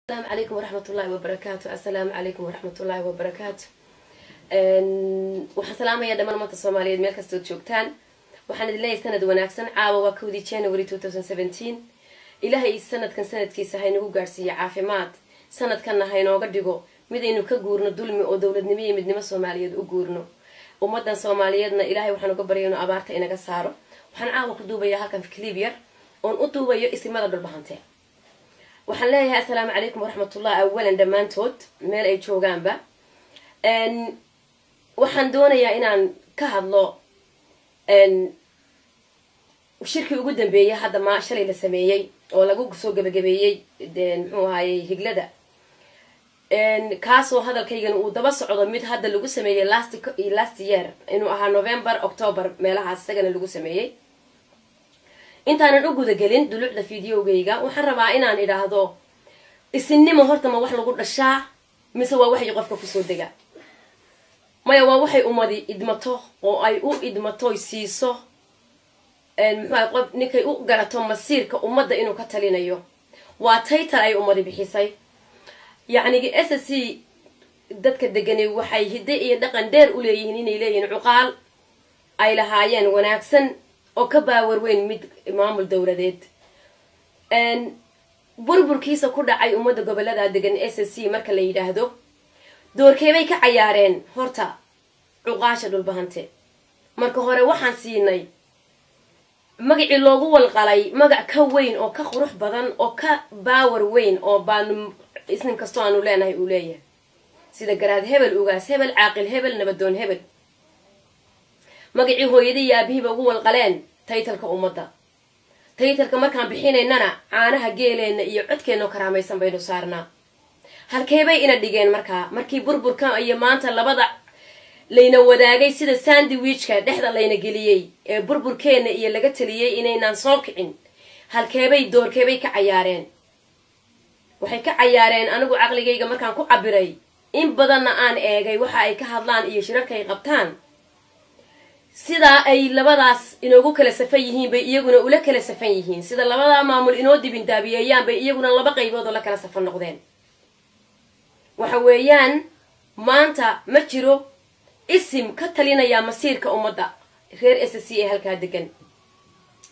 Asalaamu calaykum waraxmatullaahi wabarakaatu. Assalaamu calaykum waraxmatullaahi wabarakaatu. Waxaan salaamayaa dhammaan ummadda Soomaaliyeed meel kastood joogtaan. Waxaan idin leeyahay sanad wanaagsan. Caawa waa 1-dii January 2017. Ilaahay sanadkan sanadkiisa haynagu gaadhsiiyo caafimaad, sanadkanna haynooga dhigo midaynu ka guurno dulmi oo dowladnimo iyo midnimo Soomaaliyeed u guurno. Ummadan Soomaaliyeedna Ilaahay waxaan uga baryay inuu abaarta inaga saaro. Waxaan caawa ku duubayaa halkan clip yar oon u duubayo isimada Dhulbahante. Waxaan leeyahay assalaamu calaykum waraxmatullah awalan dhammaantood meel ay joogaanba. Waxaan doonayaa inaan ka hadlo shirkii ugu dambeeyey hadda ma shalay la sameeyey oo lagu soo gebagabeeyey, muxuu ahaayey, Higlada, kaasoo hadalkaygana uu daba socdo mid hadda lagu sameeyey last year, inuu ahaa November, October meelahaas isagana lagu sameeyey. Intaanan u gudagelin dulucda videogayga, waxaan rabaa inaan idhaahdo: isinnimo horta ma wax lagu dhashaa mise waa waxay qofka kusoo dega? Maya, waa waxay ummadi idmato oo ay u idmato, siiso, muxuu qof ninkay u garato masiirka ummadda inuu ka talinayo. Waa title ay ummadi bixisay. Yacnigi SSC dadka degani waxay hidde iyo dhaqan dheer u leeyihiin inay leeyihiin cuqaal ay lahaayeen wanaagsan oo ka power weyn mid maamul dowladeed. Burburkiisa ku dhacay ummadda gobolada degan SSC marka la yidhaahdo, doorkeebay ka cayaareen horta cuqaasha Dhulbahante? Marka hore waxaan siinay magacii loogu walqalay magac ka weyn oo ka qurux badan oo ka power weyn oo baanu isnin kastoo aanu leenahay uu leeyahay, sida garaad hebel, ugaas hebel, caaqil hebel, nabadoon hebel. Magacii hooyadii iyo aabihiiba ugu walqaleen titleka ummadda. Titleka markaan bixinaynana caanaha geeleenna iyo codkeennao karaamaysan baynu saarnaa. Halkeebay ina dhigeen markaa markii burburka iyo maanta labada layna wadaagay, sida sandwichka dhexda layna geliyey ee burburkeenna iyo laga taliyey inaynaan soo kicin? Halkeebay doorkeebay ka cayaareen? Waxay ka cayaareen, anigu caqligayga markaan ku cabiray, in badanna aan eegay waxa ay ka hadlaan iyo shirarkay qabtaan, sidaa ay labadaas inoogu kala safan yihiin bay iyaguna ula kala safan yihiin. Sida labadaa maamul inoo dibindaabiyeeyaan bay iyaguna laba qaybood oo la kala safan noqdeen. Waxa weeyaan, maanta ma jiro isim ka talinaya masiirka ummadda reer SSC ee halkaa degan,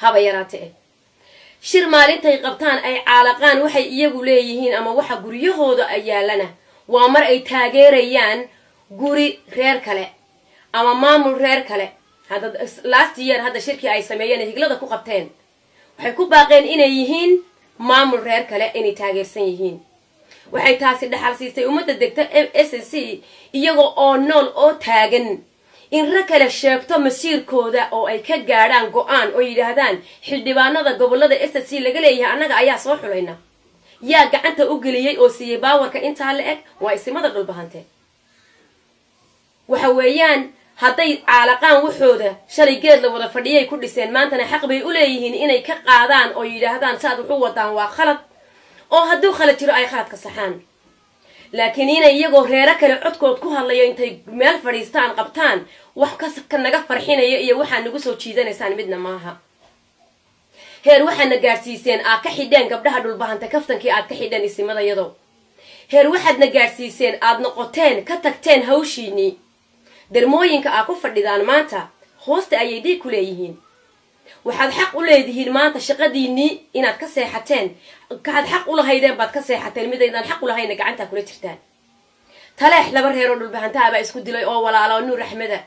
haba yaraate eh. Shir maalintay qabtaan ay caalaqaan waxay iyagu leeyihiin ama waxa guryahooda yaalana waa mar ay taageerayaan guri reer kale ama maamul reer kale. Hadda last year hadda shirkii ay sameeyeen ee Higlada ku qabteen, waxay ku baaqeen inay yihiin maamul reer kale inay taageersan yihiin. Waxay taasi dhaxal siistay ummadda degta SSC, iyaga oo nool oo taagan, in rag kale sheegto masiirkooda oo ay ka gaadhaan go-aan oo yidhaahdaan xildhibaanada gobolada SSC laga leeyahay annaga ayaa soo xulayna. Yaa gacanta u geliyey oo siiyey powerka intaa la eg? Waa isimada Dhulbahante. Waxa weeyaan, hadday caalaqaan waxooda shalay geed la wada fadhiyay ku dhiseen, maantana xaq bay u leeyihiin inay ka qaadaan oo yidhaahdaan saad wuxu wadaan waa khalad, oo hadduu khalad jiro ay khaladka saxaan. Laakiin inay iyagoo reero kale codkood ku hadlayo intay meel fadhiistaan qabtaan, wax ka naga farxinaya iyo waxaa nagu soo jiidanaysaan midna maaha. Heer waxaadna gaadhsiiseen aad ka xidheen gabdhaha Dhulbahanta kaftankii aad ka xidheen isimadayado. Heer waxaadna gaadhsiiseen aad noqoteen ka tagteen hawshiinii. Dermooyinka aad ku fadhidaan maanta hoosta ayay dhiig ku leeyihiin. Waxaad xaq u leedihiin maanta shaqadiinnii inaad ka seexateen. Kaad xaq ulahaydeen baad ka seexateen, midaydaan xaq ulahayna gacantaa kula jirtaan. Taleex laba reeroo Dhulbahantaha baa isku dilay oo walaala oo Nuur Axmeda.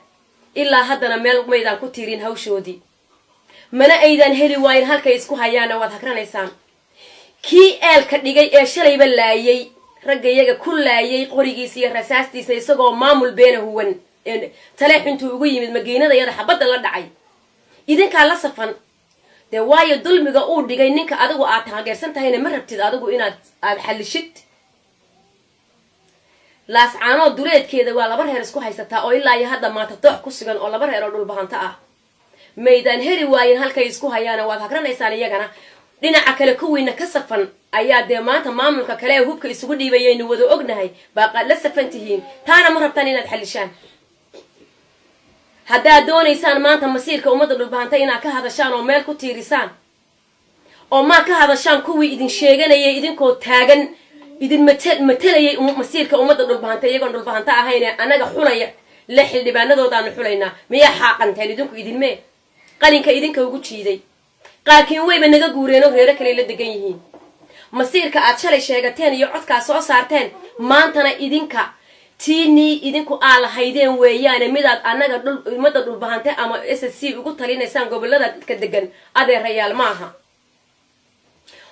Ilaa haddana meel maydaan ku tiirin hawshoodii, mana aydan heli waayin. Halkay isku hayaana waad hagranaysaan. Kii eelka dhigay ee shalayba laayay ragga iyaga ku laayay qorigiisa iyo rasaastiisa, isagoo maamul beena huwan, Taleex intuu ugu yimid magiinada iyada xabadda la dhacay, idinkaa la safan dee. Waayo, dulmiga uu dhigay ninka adigu aad taageersan tahayna ma rabtid adigu inaad aada xallishid. Laascaanood duleedkeeda waa laba reer isku haysataa oo ilaa iyo hadda maanta doox ku sugan oo laba reer oo Dhulbahanto ah. Maydaan heli waayin halkay isku hayaana, waad hagranaysaan iyagana. Dhinaca kale kuwiina ka safan ayaa dee maanta maamulka kale ee hubka isugu dhiibayaynu wada ognahay baaqaad la safan tihiin. Taana ma rabtaan inaad xallishaan. Haddaad doonaysaan maanta masiirka ummadda Dhulbahanta inaad ka hadashaan oo meel ku tiirisaan, oo maa ka hadashaan kuwii idin sheeganayay idinkoo taagan. Idin matelayay masiirka ummadda Dhulbahanta, iyagoon Dhulbahanta ahayne annaga xulaya le xildhibaanadoodaanu xulaynaa. Miyaa xaaqanteen idinku? Idinmee qalinka idinka ugu jiiday? Qaarkiin wayba naga guureenoo reero kale la degan yihiin. Masiirka aad shalay sheegateen iyo codkaa soo saarteen maantana idinka tiinii idinku aa lahaydeen weeyaane, midaad annaga dhul ummadda Dhulbahante ama SSC ugu talinaysaan gobolada dadka degan, adeerayaal, maaha.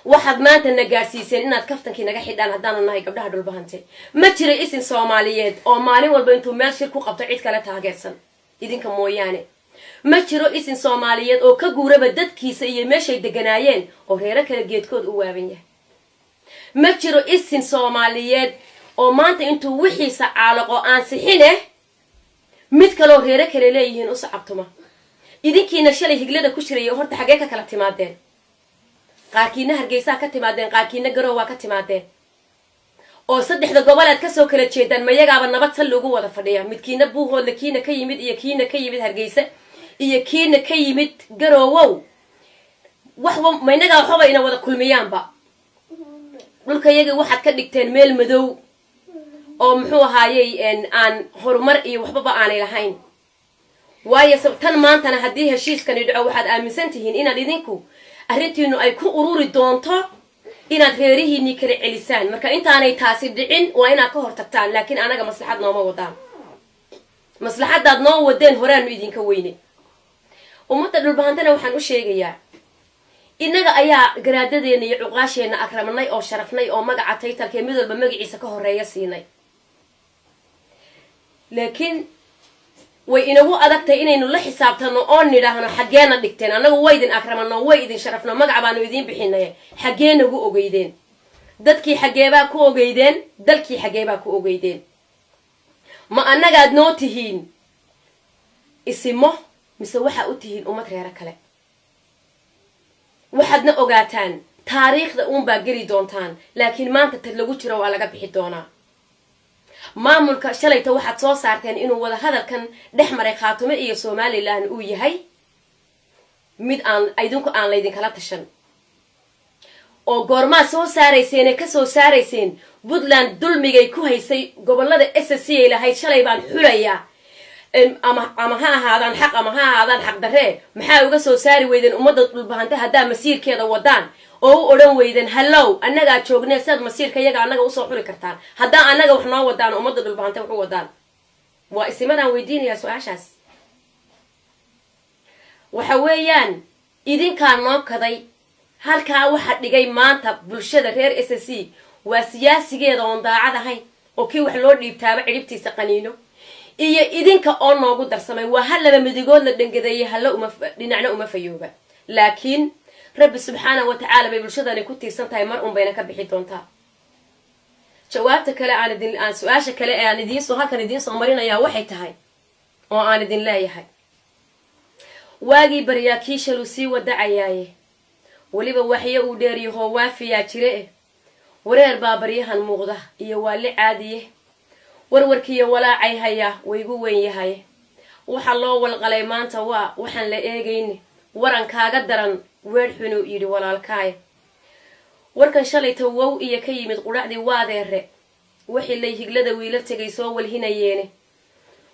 Waxaad maanta na gaadhsiiseen inaad kaftankii naga xidhaan haddaanu nahay gabdhaha Dhulbahante. Ma jiro isin Soomaaliyeed oo maalin walba intuu meel shir ku qabto cid kale taageersan, idinka mooyaane. Ma jiro isin Soomaaliyeed oo ka guuraba dadkiisa iyo meeshay deganaayeen oo reero kale geedkood u waaban yahay. Ma jiro isin Soomaaliyeed oo maanta intuu wixiisa caalaqo aan sixine mid kaloo reero kale leeyihiin u sacabtuma. Idinkiina shalay higlada ku jiraya, horta xaggee ka kala timaadeen? Qaarkiina Hargeysaa ka timaadeen, qaarkiina Garoowaa ka timaadeen, oo saddexda goboleed kasoo kala jeedaan. Mayagaaba nabad sal loogu wada fadhiya? Midkiina Buuhoodle, kiina ka yimid iyo kiina ka yimid Hargeysa iyo kiina ka yimid Garoowow, waxba maynagaa waxbaba ina wada kulmiyaanba. Dhulka yaga waxaad ka dhigteen meel madow oo muxuu ahaayey aan horumar iyo waxbaba aanay lahayn. Waayo, tan maantana haddii heshiiskani dhaco, waxaad aaminsan tihiin inaad idinku arrintiinu ay ku ururi doonto inaad reerihiinii kala celisaan. Marka intaanay taasi dhicin waa inaad ka hortagtaan. Laakiin anaga maslaxad nooma wadaan. Maslaxaddaad noo wadeen horaanu idinka weyne. Ummadda Dhulbahantana waxaan u sheegayaa, innaga ayaa garaadadeena iyo cuqaasheenna akramnay oo sharafnay oo magaca title-kee mid walba magaciisa ka horeeya siinay. Laakiin way inagu adagtahay inaynu la xisaabtano oo nidhaahno, "Xaggeena dhigteen? Annagu way idin akramano, way idin sharafno, magac baanu idiin bixinay. Xaggee nagu ogeydeen? Dadkii xaggeebaa ku ogeydeen? Dalkii xaggeebaa ku ogeydeen? Ma annagaad noo tihiin isimo mise waxaa u tihiin ummad reero kale?" Waxaadna ogaataan taariikhda uunbaa geli doontaan, laakiin maanta tad lagu jiro waa laga bixi doonaa. Maamulka shalayta waxaad soo saarteen inuu wada hadalkan dhex maray Khaatume iyo Somaliland uu yahay mid aan idinku aan laydinkala tashan. Oo goormaa soo saarayseen ee kasoo saarayseen Puntland dulmigay ku haysay gobolada SSC ay lahayd shalay baan xulayaa, ama ha ahaadaan xaq ama ha ahaadaan xaq darree? Maxaa uga soo saari weydeen ummadda Dhulbahante haddaa masiirkeeda wadaan, oo u odhan weydeen, "Hallow, annagaa joognee, siaad masiirka yaga annaga usoo xuli kartaan haddaa annaga wax noo wadaan oo ummadda Dhulbahante wax u wadaan?" Waa isimadaan weydiinayaa su-aashaas. Waxa weeyaan idinkaa noo kaday halkaa. Waxa dhigay maanta bulshada reer SSC waa siyaasigeeda oon daacad ahayn, oo kii wax loo dhiibtaaba cidhibtiisa qaniino, iyo idinka oo noogu darsamay. Waa hal laba midigood la dhangadeeyay, halla uma dhinacna uma fayooba. Laakiin Rabbi subxaana wa tacaala bay bulshadani ku tiirsan tahay, mar un bayna ka bixi doontaa. Jawaabta kale aan idin aan su-aasha kale ee aan idiinsoo halkan idiin soo marinayaa waxay tahay oo aan idin leeyahay: waagii baryaa kii shaluu sii wadacayaaye, weliba waxyo uu dheeryahoo waafiyaa jire eh. Wareer baa baryahan muuqda iyo waali caadiye, warwarkiiyo walaacay hayaa waygu weyn yahay. Waxa loo walqalay maanta waa waxaan la eegayni, warankaaga daran weer xunuu yidhi walaalkaaya. Warkan shalayta wow iyo ka yimid qudhacdii waadeere, wixii lay higlada wiila tegay soo walhinayeene.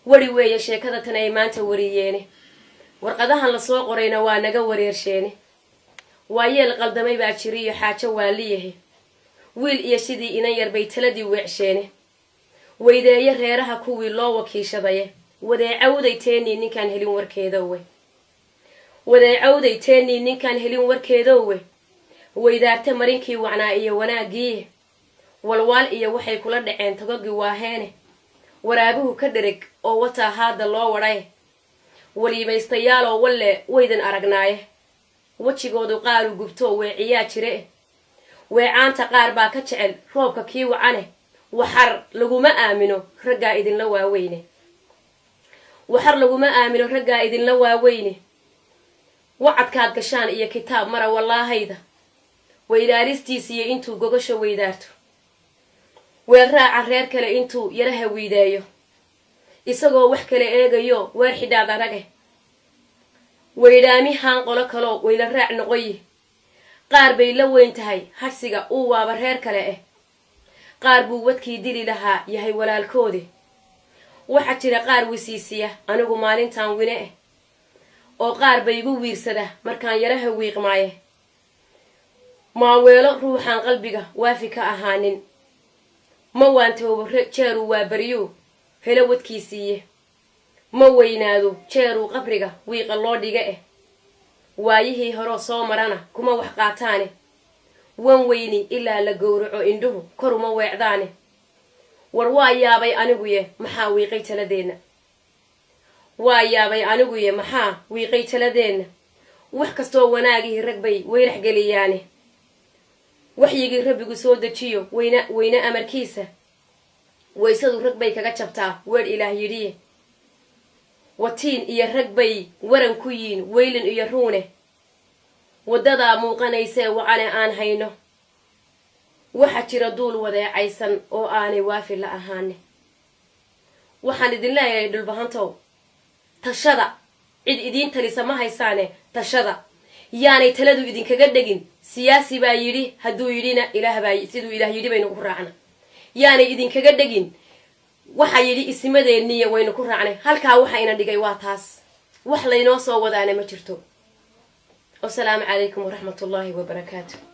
Wari weeye sheekada tan ay maanta wariyeene, warqadahan lasoo qorayna waa naga wareersheene. Waayeel qaldamay baa jiriyo xaajo waaliyahe, wiil iyo sidii inan yar bay taladii weecsheene. Weydeeye reeraha kuwii loo wakiishadaye, wadeecawday teenii ninkaan helin warkeedowe, wadeecawday teenii ninkaan helin warkeedowe. Weydaarta marinkii wacnaa iyo wanaaggii, walwaal iyo waxay kula dhaceen togagii waaheene. Waraabuhu ka dhereg oo wataa haadda loo wadhay, waliimaystayaaloo walle waydan aragnaaye. Wejigoodu qaaru gubtoo weeciyaa jire, weecaanta qaar baa ka jecel roobka kii wacane. Waxar laguma aamino raggaa idinla waaweyne, waxar laguma aamino raggaa idinla waaweyne. Wacadkaad gashaan iyo kitaab mara wallaahayda, weydaaristiisiyo intuu gogasha weydaarto. Weel raaca reer kale intuu yaraha wiideeyo, isagoo wax kale eegayo weer xidhaad arage. Weydhaami haan qolo kaloo weyla raac noqoyi, qaar bay la weyn tahay hadhsiga uu waaba reer kale eh. Qaar buu wadkii dili lahaa yahay walaalkoodi. Waxaa jira qaar wisiisiya anigu maalintan wine eh, oo qaar bay igu wiirsada markaan yaraha wiiqmaaye. Maaweelo ruuxaan qalbiga waafi ka ahaanin ma waantoobo jeeruu waa baryuu helo wadkiisiiye. Ma weynaado jeeruu qabriga wiiqa loo dhiga eh. Waayihii horoo soo marana kuma wax qaataane. Wan weyni ilaa la gowraco indhuhu koruma weecdaane. War waa yaabay aniguye, maxaa wiiqay taladeenna? Waa yaabay aniguye, maxaa wiiqay taladeenna? Wax kastoo wanaagihii rag bay weyrax geliyaane. Waxyigii Rabbigu soo dejiyo weyna weyne amarkiisa, waysadu rag bay kaga jabtaa weer Ilaah yidhiye. Watiin iyo rag bay waran ku yiin weylin iyo ruune. Waddadaa muuqanaysee wacane aan hayno, waxaa jira duul wadeecaysan oo aanay waafi la ahaane. Waxaan idin leeyahay, Dhulbahantow, tashada. Cid idiin talisa ma haysaane, tashada. Yaanay taladu idinkaga dhegin siyaasi baa yidhi. Hadduu yidhina, Ilaah baa siduu Ilaah yidhi baynu ku raacna. Yaanay idinkaga dhegin waxaa yidhi isimadeenniya waynu ku raacnay. Halkaa waxa ina dhigay waa taas. Wax laynoo soo wadaana ma jirto. Wasalaamu calaykum waraxmatullaahi wabarakaatu.